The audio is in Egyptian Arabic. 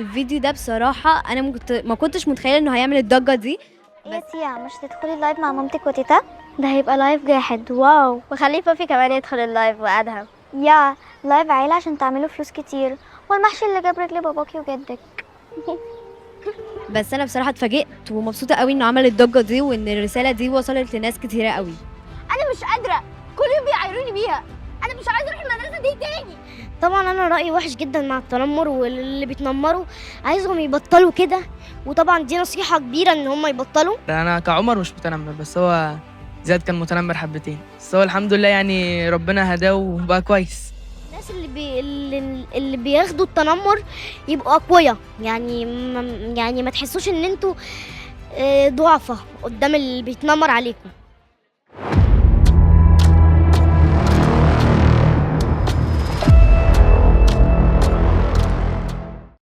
الفيديو ده بصراحة انا ما كنتش متخيله انه هيعمل الضجة دي. يا تيا، مش تدخلي ال live مع مامتك وتيتا؟ ده هيبقى live جاحد، wow. وخلي بابي كمان يدخل ال live وادهم. يا live عيلة عشان تعملوا فلوس كتير، والمحشي اللي جاب رجل باباكي وجدك. بس انا بصراحة اتفاجئت ومبسوطة قوي انه عمل الضجة دي وان الرسالة دي وصلت لناس كتيرة قوي. انا مش قادرة، كل يوم بيعايروني بيها، انا مش عايزه اروح المدرسة دي تاني. طبعا انا رايي وحش جدا مع التنمر، واللي بيتنمروا عايزهم يبطلوا كده، وطبعا دي نصيحة كبيرة ان هم يبطلوا. انا كعمر مش متنمر، بس هو زياد كان متنمر حبتين، بس هو الحمد لله يعني ربنا هداه وبقى كويس. الناس اللي بياخدوا التنمر يبقوا اقوياء، يعني ما تحسوش ان انتوا ضعفة قدام اللي بيتنمر عليكم.